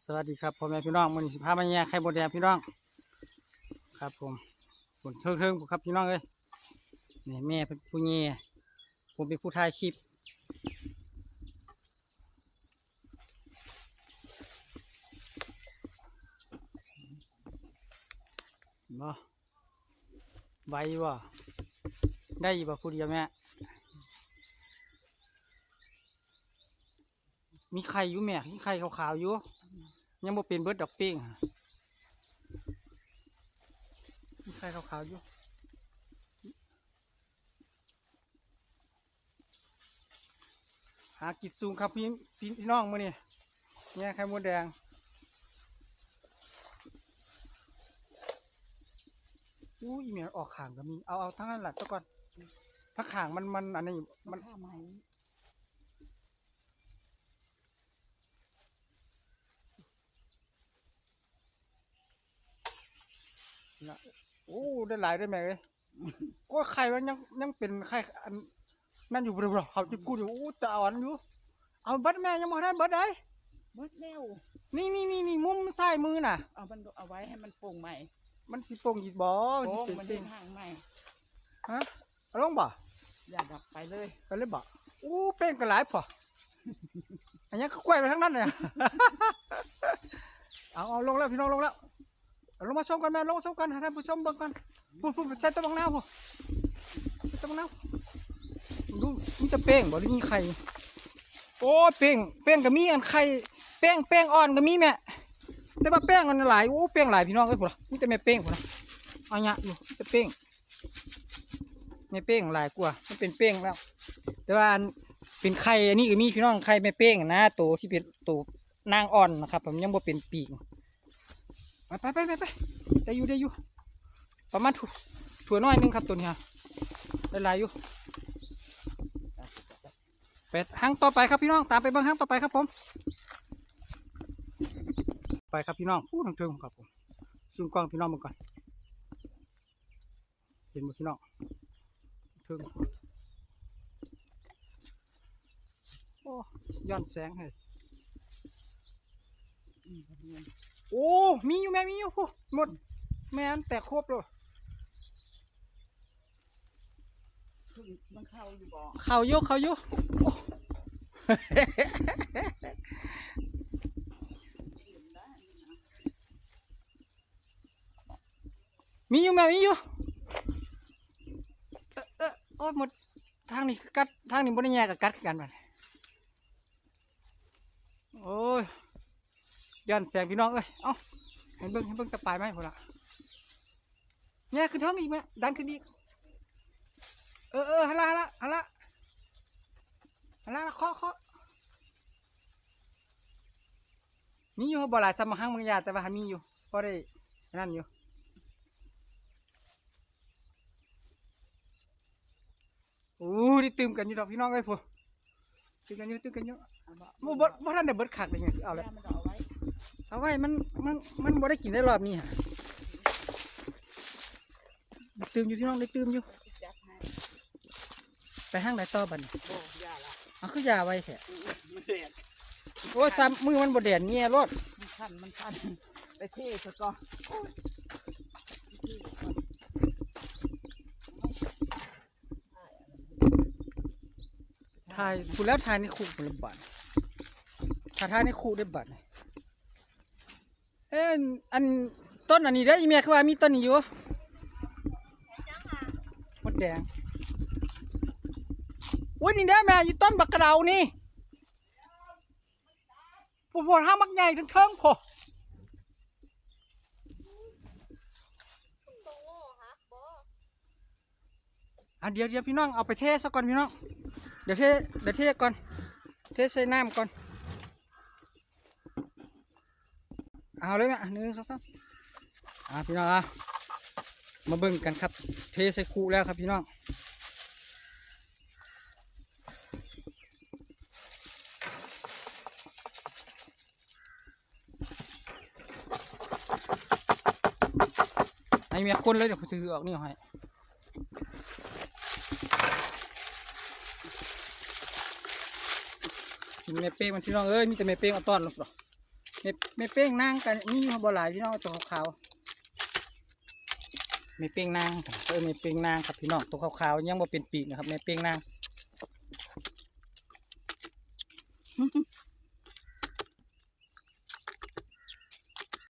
ສະຫວັດດີຄັບພໍ່ແມ່ພີ່ນ້ອງ ມື້ນີ້ຊິພາມາແຍ່ໄຂ່ມົດແດງພີ່ນ້ອງ ຄັບຜົມ ພຸ້ນເທິງໆ ພຸ້ນຄັບພີ່ນ້ອງເອີຍ ນີ້ແມ່ເປັນຜູ້ແຍ່ ຜົມເປັນຜູ້ຖ່າຍຄລິບ ເຫັນບໍ່? ໄວຢູ່ບໍ່? ໄດ້ຢູ່ບໍ່ຜູ້ດຽວແມ່? ມີໄຂ່ຢູ່ແມ່ ມີໄຂ່ຂາວໆຢູ່ ຍັງບໍ່ເປັນເບິດດອກເປ້ງ ມີໄຂ່ຂາວໆຢູ່. ຫາກິນສູງຄັບພີ່ ພີ່ ພີ່ນ້ອງມື້ນີ້ ແຍ່ໄຂ່ມົດແດງ. ອູ້ຍ ອີ່ແມ່ອອກຂ້າງກໍມີ ເອົາ ເອົາທາງນັ້ນລະຊະກ່ອນ ທາງຂ້າງມັນ ມັນອັນນີ້ ມັນ ນະ ໂອ້ ໄດ້ຫຼາຍເດ້ແມ່ເອີຍ ໂອ້ຍ ໄຂ່ມັນຍັງ ຍັງເປັນໄຂ່ອັນນັ້ນຢູ່ ບໍ່ໄດ້ ເຂົາຈິກູດຢູ່ ໂອ້ ຈະເອົາອັນຢູ່ ເອົາເບິດແມ່ ຍັງບໍ່ໄດ້ເບິດໃດ ເບິດແລ້ວ ນີ້ໆໆ ມຸມຊ້າຍມືນະ ເອົາມັນ ເອົາໄວ້ໃຫ້ມັນໂປ່ງໃໝ່ ມັນຊິໂປ່ງອີກບໍ່? ມັນຊິເປັນ ໂປ່ງ ເປັນ ເປັນຫາງໃໝ່ ຮະ? ເອົາລົງບໍ່? ຢ່າດັບ ໄປເລີຍ ໄປເລີຍບໍ່? ໂອ້ ເປ້ງກໍຫຼາຍພໍ້ ອັນຫຍັງຄືກ້ວຍໄປທາງນັ້ນນະ ເອົາ ເອົາລົງແລ້ວພີ່ນ້ອງ ລົງແລ້ວ ເອົາລົງມາຊົມກັນແມ່ ລົງມາຊົມກັນ ໃຫ້ທ່ານຜູ້ຊົມເບິ່ງກ່ອນ ພຸ້ນໆ ໃສ່ຕະບັກນາວພຸ້ນ ໃສ່ຕະບັກນາວ ເບິ່ງດູ ມີແຕ່ເປ້ງບໍ່ ຫຼືມີໄຂ່? ໂອ້ ເປ້ງ ເປ້ງກໍມີ ອັນໄຂ່ ເປ້ງ ເປ້ງອ່ອນກໍມີແມ່ ແຕ່ວ່າເປ້ງອັນຫຼາຍ ໂອ້ ເປ້ງຫຼາຍພີ່ນ້ອງເອີຍ ພຸ້ນນະ ມີແຕ່ແມ່ເປ້ງພຸ້ນນະ ເອົາຍະຢູ່ ມີແຕ່ເປ້ງ ແມ່ເປ້ງຫຼາຍກວ່າ ມັນເປັນເປ້ງແລ້ວ ແຕ່ວ່າອັນເປັນໄຂ່ອັນນີ້ກໍມີພີ່ນ້ອງ ໄຂ່ແມ່ເປ້ງນະ ໂຕທີ່ເປັນໂຕນາງອ່ອນນະຄັບ ມັນຍັງບໍ່ເປັນປີກ ໄປໆໆໆ ໄດ້ຢູ່ ໄດ້ຢູ່ ປະມານຖ້ວຍ ຖ້ວຍນ້ອຍໜຶ່ງຄັບ ໂຕນີ້ຮະ ໄດ້ຫຼາຍຢູ່ ໄປຮັງຕໍ່ໄປຄັບພີ່ນ້ອງ ຕາມໄປເບິ່ງຮັງຕໍ່ໄປຄັບຜົມ ໄປຄັບພີ່ນ້ອງ ພຸ້ນທາງເທິງຄັບຜົມ ຊູມກ້ອງໃຫ້ພີ່ນ້ອງເບິ່ງກ່ອນ ເຫັນບໍ່ພີ່ນ້ອງ ເທິງ ໂອ້ ຍ້ອນແສງເຮີ້ຍ ໂອ້ ມີຢູ່ແມ່ ມີຢູ່ ພຸ້ນ ໝົດ ແມ່ນແຕກໂຄບໂລດ ມັນເຂົ້າຢູ່ບໍ່? ເຂົ້າຢູ່ ເຂົ້າຢູ່ ໂອ້ ມີຢູ່ແມ່ ມີຢູ່ ເອີ ເອີ ໂອ້ຍ ໝົດ ທາງນີ້ຄືກັດ ທາງນີ້ບໍ່ໄດ້ແຍ່ກໍກັດຄືກັນບັດນີ້ ໂອ້ຍ ຢ້ານແສງພີ່ນ້ອງເອີຍ ເອົ້າ ໃຫ້ເບິ່ງ ໃຫ້ເບິ່ງແຕ່ປາຍໄມ້ພຸ້ນລະ ແຍ່ຂຶ້ນເທິງອີກແມ່ ດັນຂຶ້ນອີກ ເອີ ເອີ ຫັ້ນລະ ຫັ້ນລະ ຫັ້ນລະ ຫັ້ນລະ ເຄາະ ເຄາະ ມີຢູ່ ບໍ່ຫຼາຍສ່ຳບັກຮັ່ງບາງຢ່າງ ແຕ່ວ່າຫາມີຢູ່ ພໍໄດ້ອັນນັ້ນຢູ່ ໂອ້ ໄດ້ຕື່ມກັນຢູ່ດອກພີ່ນ້ອງເອີຍ ພຸ້ນ ຕື່ມກັນຢູ່ ຕື່ມກັນຢູ່ ບໍ່ ບໍ່ ບໍ່ທັນໄດ້ເບິດຄັກເລີຍ ເອົາແລ້ວ ເອົາໄວ້ ມັນ ມັນ ມັນບໍ່ໄດ້ກິນໄດ້ລອບນີ້ຫະ ໄດ້ຕື່ມຢູ່ພີ່ນ້ອງ ໄດ້ຕື່ມຢູ່ ໄປທາງໃດຕໍ່ບັດນີ້ ບໍ່ ຢ່າລະ ເອົາ ຄືຢ່າໄວແທ້ ອື ມັນແດດ ໂອ້ຍ ຕາມມືມັນບໍ່ແດດ ແຍ່ໂລດ ມັນຄັນ ມັນຄັນ ໄປເທຊະກ່ອນ ໂອ້ຍ ຖ່າຍພຸ້ນແລ້ວ ຖ່າຍໃນຄຸພຸ້ນລະບາດ ຖ້າຖ່າຍໃນຄຸໄດ້ບາດນີ້ ເອີ ອັນ ຕົ້ນອັນນີ້ເດີ ອີແມ່ຄືວ່າມີຕົ້ນນີ້ຢູ່ ມົດແດງ ໂອ້ຍ ນີ້ເດີແມ່ ຢູ່ຕົ້ນບັກກະເດົານີ້ ພຸ້ນໆ ຫາໝາກໃຫຍ່ເທິງໆ ພຸ້ນ ອ່າ ດຽວໆ ພີ່ນ້ອງ ເອົາໄປເທຊະກ່ອນພີ່ນ້ອງ ດຽວເທ ດຽວເທກ່ອນ ເທໃສ່ນ້ຳກ່ອນ ເອົາເລີຍແມ່ ໜຶ່ງ ສອງ ສາມ ອ່າ ພີ່ນ້ອງ ອ່າ ມາເບິ່ງກັນຄັບ ເທໃສ່ຄຸແລ້ວຄັບພີ່ນ້ອງ ໃຫ້ແມ່ຄົນເລີຍ ດຽວຂ້ອຍຖືອອກນີ້ໃຫ້ ກິນແມ່ເປ້ງມັນ ພີ່ນ້ອງເອີຍ ມີແຕ່ແມ່ເປ້ງເອົາຕ້ອນລົງດອກ ແມ່ ແມ່ເປ້ງນາງກໍມີຢູ່ ບໍ່ຫຼາຍພີ່ນ້ອງ ຕົວຂາວໆ ແມ່ເປ້ງນາງ ເອີ ແມ່ເປ້ງນາງຄັບພີ່ນ້ອງ ຕົວຂາວໆ ຍັງບໍ່ເປັນປີກນະຄັບ ແມ່ເປ້ງນາງ.